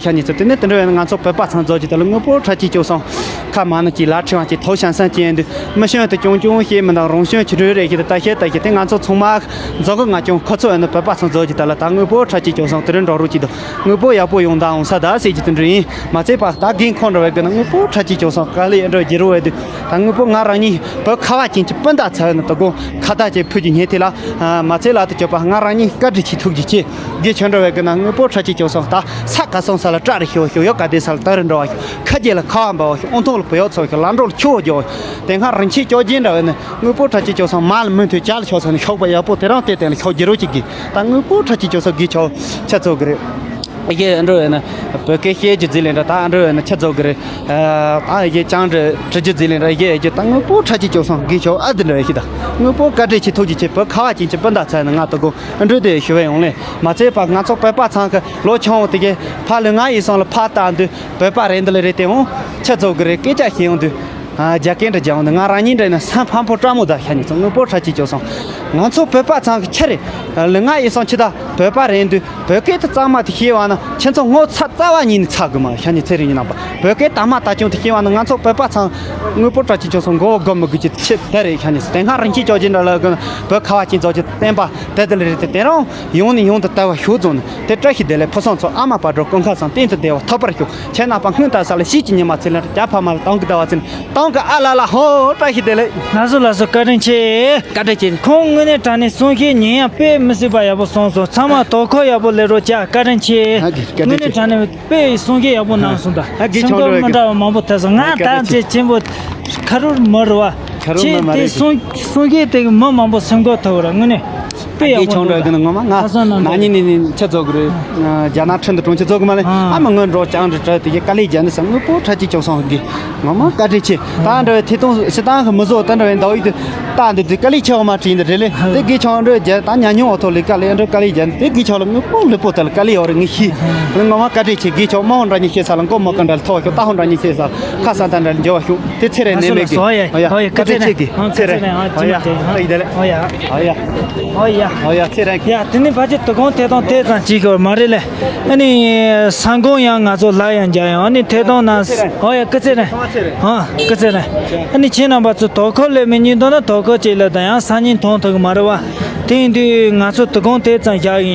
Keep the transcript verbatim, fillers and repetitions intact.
ཤ་ཉེ་ཚོ། དེ་ནས་དེ་འདྲ་བས་ན་ང་ཚོ་བོད་པ་ཚང་རྫོགས་ཀྱི་ད་ལ་དངོས་པོ་ཁྲ་ཆིལ་ཅོག་སོང་། ཁ་མ་ནི་གྱི་ལ་ཁྲི་བ་གྱི་ཐོ་ཤན་སན་ཅན་འདུག་མི་ཤོན་དུ་ཅུང་ཅུང་ཤེས་མི་འདང་རོང་ཤོན་ཆུ་འདྲུད་རེ་ཤེས་དུ་ད་ཤེས་ད་ཤེས་དེ་ང་ཚོ་ཚང་མ་རྫོགས་གི་ང་ཅུང་ཁོ་ཚོ་བས་ན་བོད་པ་ཚང་རྫོགས་ཀྱི་ད་ལ་ད་དངོས་པོ་ཁྲ་ཆིལ་ཅོག་སོང་དེ་རིང་འགྲོ་རུ་ཅི་འདུག་དངོས་པོ་ཡག་པོ་ཡོང་ད་འོང་ས་ད་ཟེར་གྱི་དེ་འདྲ་ཡིན། མ་ཚད་པ་ད་རྒན་ཁོང་འདྲ་བས་གི་ན་དངོས་པོ་ཁྲ་ཆིལ་ཅོག་སོང་དཀའ་ལས་འདྲ་བརྒྱུད་རུ་བས་དུ་ད་དངོས་པོ་ང་རང་ཉིད་བོད་ཁ་བ་ཅན་གྱི་སྤུན་ཟླ་ཚ་བས་ན་ད་དགོང་ཁ་ད་ཅེ་ཕུད་ཀྱི་ཉེ་ཐེ་ལ། མ་ཚད་ལ་དུ་སྐྱོབ་པ་ང་རང་ཉིད་བཀའ་དྲིན་ཆེ་ཐུགས་རྗེ་ཆེ། དགེ་ཆོས་འགྲོ་བའི་གི་ན་དངོས་པོ་ཁྲ་ཆིལ་ཅོག་སོང་ད་ས་ག་སོང་ས་ལ་བཀྲ་རེ་ཤོག་ཤོག་ཡོ་ག་དེ་ས་ལ་དར་རེ་འགྲོ་བ་ཤོག་ཁ་རྗེ་ལ་ཁ་བ་འབབ་བ་ཤོག་ཨོང་ཐོང་ལ་བུ་ཡོག་ཚོ་ཤོག་ལ་འགྲོ་ལ་ཁྱོ་རྒྱོ་དེ་སྔ་རིན་ཆེན་ཅོ་རྒྱན་འདྲ་བའི་ནི་དངོས་པོ་ཁྲ་ཆིལ་ཅོག་སོང་མ་ལ་མུ་མཐུད་ཅ་ལ་ཤོག་ས་ནི་ཤོག་པ་ཡག་པོ་དེ་རང་དེ་དེ་ལ་ཤོག་རྒྱུ་རོ་ཅིག་གི་ད་དངོས་པོ་ཁྲ་ཆིལ་ཅོག་སོང་དགེ་ཆོག་ཆ་ཚོ་གི་རེད། ཡེ་འགྲོ་བའི་ནི་བོད་སྐད་བཤད་རྒྱུ་ཟིག་ལས་འདྲ་ད་འགྲོ་བའི་ནི་ཆ་ཚོགས་ཀྱི་རེད། ཨ་ཡེ་ཅང་འདྲ་དྲི་རྒྱུ་ཟིག་ལས་འདྲ་ཡེ་རྒྱུ་ད་དངོས་པོ་ཁྲ་ཆིལ་ཅོག་སོང་དགེ་ཆོག་ཨ་དེ་འདྲ་ཡེ་ཤི་ད་དངོས་པོ་བཀའ་དྲིན་ཆེ་ཐུགས་རྗེ་ཆེ་བོད་ཁ་བ་ཅན་གྱི་སྤུན་ཟླ་ཚོ་ནི་ང་ད་གོ་འགྲོ་དེ་ཞུ་བའི་ཡོང་ལེ་མ་ཚད་པ་ང་ཚོ་བོད་པ་ཚང་གི་ལོ་ཆུང་བོ་དེ་གའི་ཕ་ལུས་ངག་ཡིད་གསུམ་ལ་ཕ་ལྟ་འདུག་བོད་པ་རེད་འདི་ལ་རེད་དེ་འོང་ཆ་ཚོགས་ཀྱི་རེད་སྐད་ཆ་ཤེས་ཡོང་འདུག་རྒྱ་སྐད་འདྲ་རྒྱག་འོང་འདུག་ང་རང་ཉིད་འདྲ་ཡིན་ན་སེམས་ཕམ་པོ་སྤྲང་མོ་ད་ཤ་ཉེ་ཚོ་དངོས་པོ་ཁྲ་ཆིལ་ཅོག་སོང་ང་ཚོ་བོད་པ་ཚང་གི་ཁྱེད་རེད་ལུས་ངག་ཡིད་གསུམ་ཆི་ད་བོད་པ་རེད་འདུག་བོད་སྐད་དེ་གཙང་མ་དེ་ཤེས་བ་ན་ཁྱེད་ཚོ་ངོ་ཚ་རྩ་བ་ཉིད་ནས་ཚ་དགོས་མ་ཤ་ཉེ་ཚེ་རིང་ཡིན་ནམ་པ་བོད་སྐད་དག་མ་ལྟ་སྐྱོང་དེ་ཤེས་བ་ན་ང་ཚོ་བོད་པ་ཚང་དངོས་པོ་ཁྲ་ཆིལ་ཅོག་སོང་མགོ་བོ་སྒམ་མི་དགོས་ཀྱི་ཆེད་དེ་རེད་ཤ་ཉེ་ཚེ་དེ་སྔ་རིན་ཆེན་ཅོ་རྒྱན་འདྲ་ལ་གི་བོད་ཁ་བ་ཅན་རྫོགས་ཀྱི་བསྟན་པ་དེ་དེ་ལ་རེད་དེ་དེ་རང་ཡོང་ནས་ཡོང་དུ་ལྟ་བ་ཤུགས་རྫོགས་ནས་དེ་བཀྲ་ཤིས་བདེ་ལེགས་ཕུན་སུམ་ཚོགས་ཨ་མ་བག་དྲོ་ཀུན་ཁ་བཟང་གཏན་དུ་བདེ་བ་ཐོབ་པར་ཤོག་ཁྱེད་རྣམ་པ་སྔོན་དང་ས་ལ་ཤིས་ཀྱི་ཉི་མ་ཚེ་ལ་རྒྱ་ཕ་མ་ལ་གཏོང་གི་ལྟ་བ་ཚེ་ནི་གཏོང་གི་ཨ་ལ་ལ་ཧོ་བཀྲ་ཤིས་བདེ་ལེགས། ལགས་སོ་ལགས་སོ་བཀའ་དྲིན་ཆེ། བཀའ་དྲིན་ཆེ། ཁོང་དངོས་གནས་དྲང་གནས་གསུང་བཤད་ཉན་ཡང་དཔེ་མི་སྲིད་པ་ཡག་པོ་གསུངས་སོང་ཚང་མ་དོ་ཁུར་ཡག་པོ་ལས་རོགས་བྱ་བཀའ་དྲིན་ཆེ། ཨ་དགེ་བཀའ་དྲིན་དངོས་གནས་ཆེ། དྲང་གནས་དཔེ་གསུང་བཤད་ཡག་པོ་གནང་སོང་ད། ཨ་དགེ་སེམས་ཁུར་ཆུང་མི་འདྲ་བ་མང་པོ་ཐེབས་སོང་ང་བཀའ་དྲིན་ད་ཆེ། ཚེ་ཆེན་པོ་ཁ་རུར་མི་རུ་བ། ཁ་རུར་མི་ཁྱེད་མ་དེ་རེད། གསུང་གསུང་གཞས་དེ་གི་མི་མང་པོ་སེམས་འགུལ་ཐུབ་ར་དངོས་གནས་དཔེ་ཡག་པོ་ཆུང་འདུག་ར་གི་ནི་ངོ་མ་ང་ཁ་སང་ནང་ན་ནིང་ནས་ནི་ཆེ་ཚོགས་གི་རེད། རྒྱ་ནག་ཁྲིན་ཏུ་གྲོང་ཁྱེར་ཚོགས་གི་མ་ལེ་ཨ་མ་ངོ་འགྲོ་ཅང་འདྲི་དྲ་དེ་གི་དཀའ་ལས་རྒྱ་ནི་ས་དངོས་པོ་ཁྲ་ཆིལ་ཅོག་སོང་གི་ངོ་མ་བཀའ་དྲིན་ཆེ། ད་འདྲ་བའི་ཐེ་གཏོང་སི་ཏང་གི་མི་བཟོ་ད་འདྲ་བའི་ཟླ་བའི་དུ་ད་འདི་དུ་དཀའ་ལས་ཆེ་བ་མ་བྲིས་འདི་རེད་ལེ་དེ་གི་ཆུང་འདྲ་རྒྱ་ད་ཉ་ཉུང་འོ་ཐོག་ལས་དཀའ་ལས་འདྲ་དཀའ་ལས་རྒྱ་ནི་དེ་གི་ཆུང་ལ་དངོས་པོ་ལུས་པོ་དེ་ལ་དཀའ་ལས་ཡོད་རེད་ངི་ཤི་ལ་ངོ་མ་བཀའ་དྲིན་ཆེ་གི་ཆུང་མ་འོ་འདྲ་ཉི་ཤེས་ས་ལ་མགོ་མ་ཀ་འདྲ་ལ་ཐོག་ཤོག་ད་འོ་འདྲ་ཉི་ཤེས་ས་ལ་ཁ་ས་ད་འདྲ་ལ་འཇོ་བ་ཤོག་དེ་ཚེ་རེ་ནས་མེད་གི། ཨོ་ཡ་ཨོ་ཡ་ཨོ་ཡ་བཀའ་དྲིན་ཆེ་གི་ཨོ་ཚེ་རེ་ཨོ་ཡ་ཨོ་ཡ་ཨོ་ཡ་ཨོ་ཡ་ཨོ་ཡ་ཨོ་ཡ་ཚེ་རེ། ཡ་དེ་ནི་ཕ་ཆེ་དུ་གོང་ཐེ་དང་དེ་ཙམ་ཅིག་གི་མ་རེད་ལེ། ཨ་ནི་ས་འགོང་ཡང་ང་ཚོ་ལ་ཡང་རྒྱ་ཡང་ཨ་ནི་ཐེ་དང་ན་ཨོ་ཡ་སྐུ་ཚེ་རེ་ཨ་སྐུ་ཚེ་རེ། ཨ་ནི་ཁྱེད་རྣམ་པ་ཚོ་དོ་ཁོ་ལེ་མི་ཉིན་དོ་ན་དོ་ཁོ་ཅིག་ལ་ད་ཡང་ས་ཉིན་མཐོང་ཐུབ་གི་མ་རེད་བ། དེ་ཡིན་དུས་ང་ཚོ་དུ་གོང་དེ་ཙམ་བཞག་ཡིན།